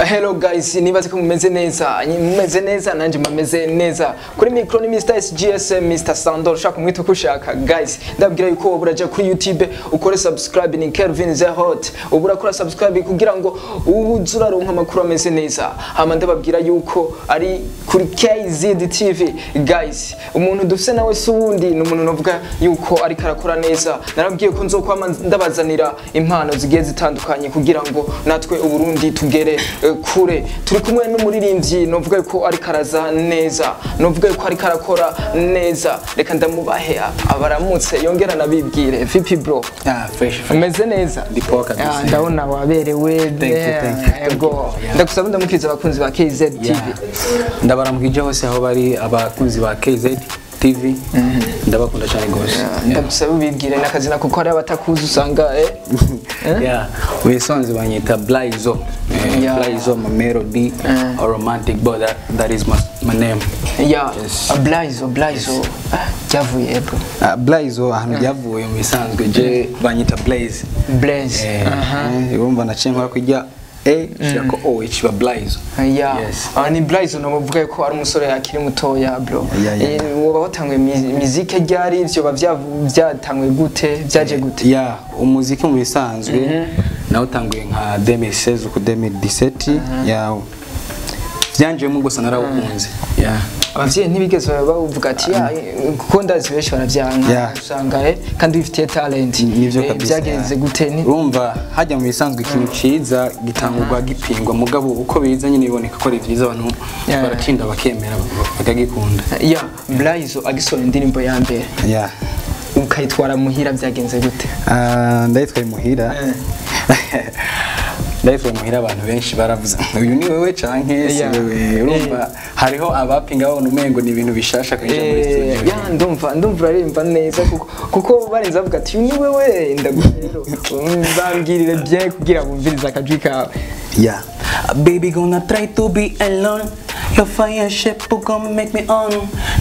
Hello guys, nibaze ko mumeze neza, mumeze neza nanje mameze neza. Kuri micro ni Mr SGSM, Mr Sandor, ushaka kumwita uko ushaka. Guys, ndabwira yuko wowe uraja kuri YouTube ukore subscribe, ni Kelvin The Hot. Ubu urakora subscribe kugira ngo ubuze uraronka amakuru ameze neza. Hama ndababwira yuko ari kuri KZ TV. Guys, umuntu dufise nawe si uwundi, ni umuntu novuga yuko ariko arakora neza. Narabwiye ko nzokwama ndabazanira impano zigiye zitandukanye kugira ngo natwe Uburundi tugere kure. Turi kumwe n'umuririmbyi novuga yuko ariko araza neza, novuga yuko ariko arakora neza. Reka ndamubahe abaramutse yongera nabibwire. VP bro. Ah, fresh, fresh. Umeze neza? Ndi poa kabisa. Ah, ndabona waberewe. Thank you, thank you, thank Ego. you. Yeah. Ndagusaba ndamukiriza abakunzi ba KZ TV. Yeah. Ndabaramukije hose aho bari abakunzi ba KZ TV. Ndabakunda cyane gose. Yeah. Ndagusaba ubibwire n'akazina kuko hari abatakuzi usanga Yeah. Ubisanzwe banyita Blaizo. Yeah. Blaizo, my melody or romantic boy, that is my name. Yeah. Yes. Blaizo, Blaizo. Byavuye bro. Ah, Blaizo ahantu byavuye mu bisanzwe je banyita Blaze. Blaze. Urumva naciye nkora kujya A shirako O ikiba Blaizo. Yeah. Yes. Ah, ni Blaizo nomuvuga ko ari umusore akiri mutoya bro. Yeah. Woba watanguye muzike ryari, ivyo byatanguye gute, byaje gute? Yeah, umuziki mu bisanzwe nawutanguye nka 2016 ku 2017. Yeah. Byanjemo gusa narawukunze. Yeah. Abavyeyi ntibigeze bavuga ati ya kuko ndazi benshi baravyanka Yeah. usanga kandi wifitiye talent. Nivyo kabisa. Byagenze gute ni Urumva hajya mu bisanzwe ikintu ciza gitangurwa gipingwa, mugabo uko biza nyine biboneka ko ari vyiza, abantu baratinda bakemera bakagikunda. Yeah, Blaizo agisohora indirimbo ya mbere ukayitwara muhira byagenze gute? Ah, ndayitwaye muhira. Ndayitwaye muhira, abantu benshi baravuze uyu ni wewe canke si wewe. Urumva hariho abapinga babona umengo ni ibintu bishasha kwinjira muri studio. Ya, ndumva uraririmba neza kuko barenze bavuga ati uyu ni wewe. Ndagusero bambwirire bien kugira bumvirize akajwi kawe. Yeah. Baby gonna try to be alone. Your fire shape gonna make me on.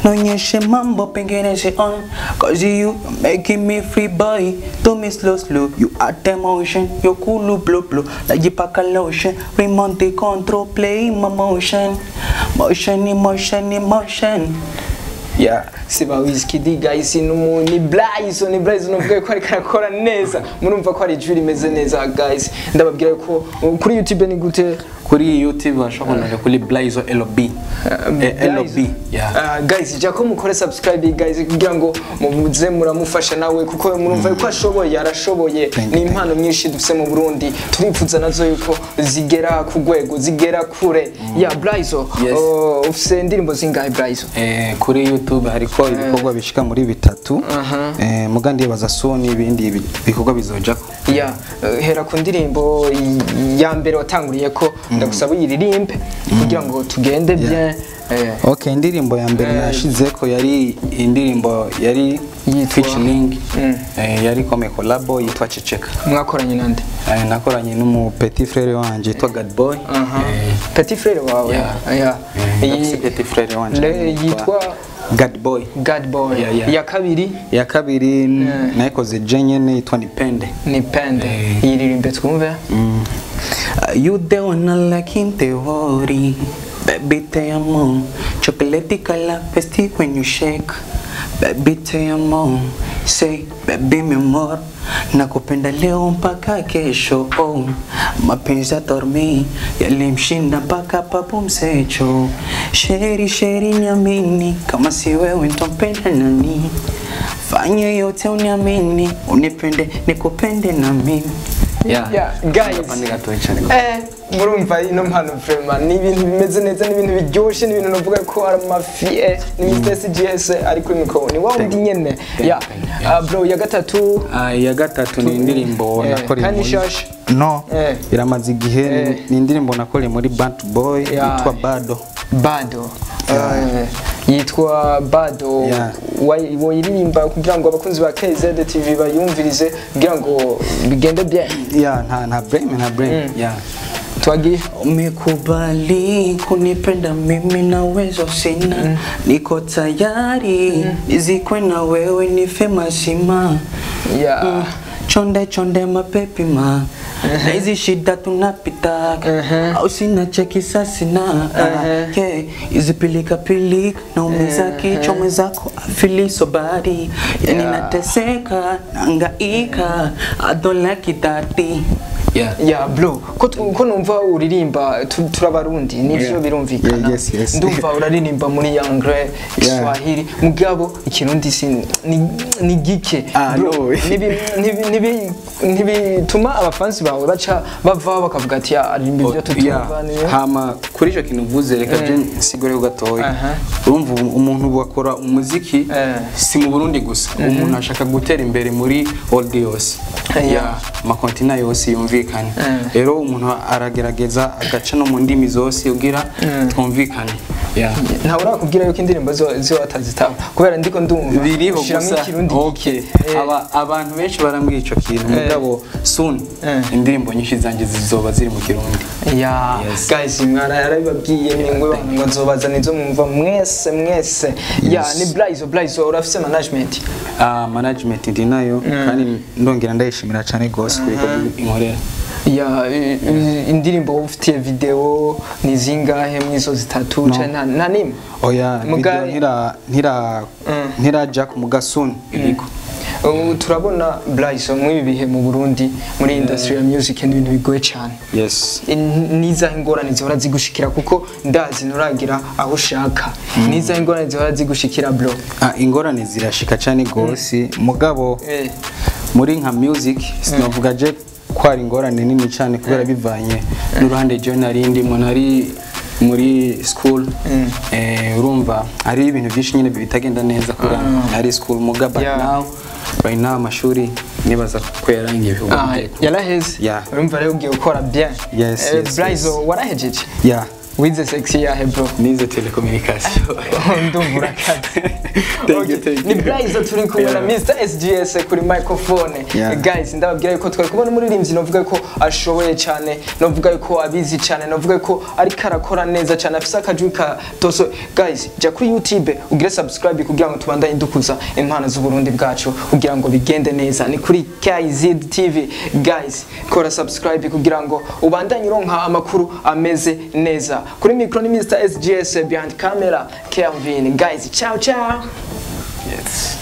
Nonyeshe mambo pengine si on. Cause you making me free boy. Do me slow slow. You add emotion. You cool blue blue. Najipaka lotion. Remote control play my motion. Motion emotion emotion. Yeah. Siba Wizkid guys, ni Blaizo, ni Blaizo novuga ko ariko arakora neza. Murumva ko ari ijwi rimeze neza guys. Ndababwira ko kuri YouTube ni gute? Kuri YouTube bashobora kuja kuri Blaizo LB. LB. Yeah. Guys, jya ko mukore subscribe guys kugira ngo muze muramufasha nawe kuko murumva yuko ashoboye, arashoboye. Thank you, Ni impano nyinshi dufise mu Burundi, turifuza nazo yuko zigera ku rwego, zigera kure. Ya Blaizo, Yes. ufise indirimbo zingahe Blaizo? Kuri YouTube hariko ibikorwa bishika muri bitatu. Muga ndibaza soon ibindi bikorwa bizojako. Ya, hera ku ndirimbo ya mbere watanguriye ko, ndagusaba uyiririmbe kugira ngo tugende bien. Okay, indirimbo ya mbere nashizeko yari indirimbo yari Yitwa? featuring, yari comme collabo, yitwa Ceceka. Mwakoranye nande? Nakoranye n'umu petit frère wanje yitwa God Boy. Petit frère wawe? Yeah. Ya. Ndafise petit frère wanje Yitwa God Boy. God Boy. Yeah. Ya kabiri? Ya kabiri nayikoze je nyene, yitwa Nipende. Ni Pende. Yiririmbe twumve. You the one I like in the worry. Baby te amo. Chocolate color festive when you shake. Baby te amo. Say baby mi amor. Nakupenda leo mpaka kesho. Oh. Mapenzi ya dormi yalimshinda mpaka papu msecho. Sheri sheri niamini, kama si wewe nitampenda nani? Fanya yote uniamini, unipende nikupende na mimi. Yeah. Yeah, guys. Agapande gatoya cyane. Murumva ino mpano vraiment ni ibintu bimeze neza, ni ibintu biryoshye, ni ibintu navuga ko ari amafi ni Mr SGS ari kuri mikoro ni wa wundi nyene. Thank Ya. you, thank you. Ah, bro, ya gatatu? Ah, iya gatatu ni indirimbo nakoreye kandi muri nshasha? No, iramaze igihe. Ni indirimbo nakoreye muri Bantu Boy yitwa Bado. Bado. Yitwa Bado. Woyiririmba kugira ngo abakunzi ba KZ TV bayumvirize kugira ngo bigende bien. Yeah, nta blame, nta blame. Yeah. Twagiye. Umekubali kunipenda mimi na uwezo sina, niko tayari nizikwe na wewe nife mazima. Yeah. Chonde chonde mapepi ma Na hizi shida tunapitaka au sina cheki sasina yeah. Hizi pilika pilika na umeza kichwa mwenzako I feel so bad. Yani nateseka nangaika I don't like it daddy. Yeah. Yeah bro, ko numva uririmba turabarundi nivyo birumvikana. Yes. Ndumva uraririmba muri Anglais, Kiswahili, mugabo ikirundi si ni gike. Bro, nibituma abafansi bawe baca bava bakavuga ati aririmba ibyo tutumva ni. Hama kuri ico kintu uvuze reka je nsigure gatoya. Urumva umuntu bakora umuziki si mu Burundi gusa, umuntu ashaka gutera imbere muri world yose. Yeah, makontina yose yumvikane. Rero umuntu aragerageza agaca no mu ndimi zose ugira twumvikane. Yeah. Nta urakubwira yuko indirimbo zo atazitaba kubera ndiko ndumva biriho gusa. Okay. Abantu benshi barambwiye ico kintu mugabo soon indirimbo nyinshi zanje zizoba ziri mu Kirundi. Yeah. Yes. Guys, mwana yarabibabwiye ningwe ngo nzobazana izo mwumva mwese. Yeah, ni Blayzo urafise management. Management ndi nayo kandi ndongera ndayishimira cyane gose kuko inkorera. Ya indirimbo ufitiye video ni zingahe mwizo zitatu cyane nta nimwe? Oya, video ntira Jack mugasun iriko. Turabona Blayzo muri ibi bihe mu Burundi muri industry ya music n'ibintu bigoye cyane. Yes. Niza ingorane zihora zigushikira kuko ndazi nuragira aho ushaka. Niza ingorane zihora zigushikira bro. Ingorane zirashika cyane gose mugabo muri nka music sinavuga je kwari ingorane nini cyane kubera bivanye n'uruhande je narindi nari muri school. Urumva ari ibintu byinshi nyine bitagenda neza kubera nari school mugabo now right now amashuri nibaza ko yarangiye ibihugu yaraheze. Urumva rero ugiye gukora bien. Yes, Blayzo warahejeje? Yeah. Wize sexy yahe bro? Nize telecommunication. Ndumva urakaze. Thank you, thank you. Ni Blayzo turi kumwe na Mr SGS kuri microphone. Guys, ndababwira yuko twari kubona umuririmbyi novuga ko ashoboye cyane, novuga ko abizi cyane, novuga ko ariko arakora neza cyane, afise akajwi ka toso. Guys, jya kuri YouTube ugire subscribe kugira ngo tubandanye dukuza impano z'Uburundi bwacu kugira ngo bigende neza. Ni kuri KZ TV. Guys, kora subscribe kugira ngo ubandanye uronka amakuru ameze neza. Kuri micro ni Mr SGS, behind camera Kelvin. Guys, ciao ciao. Yes.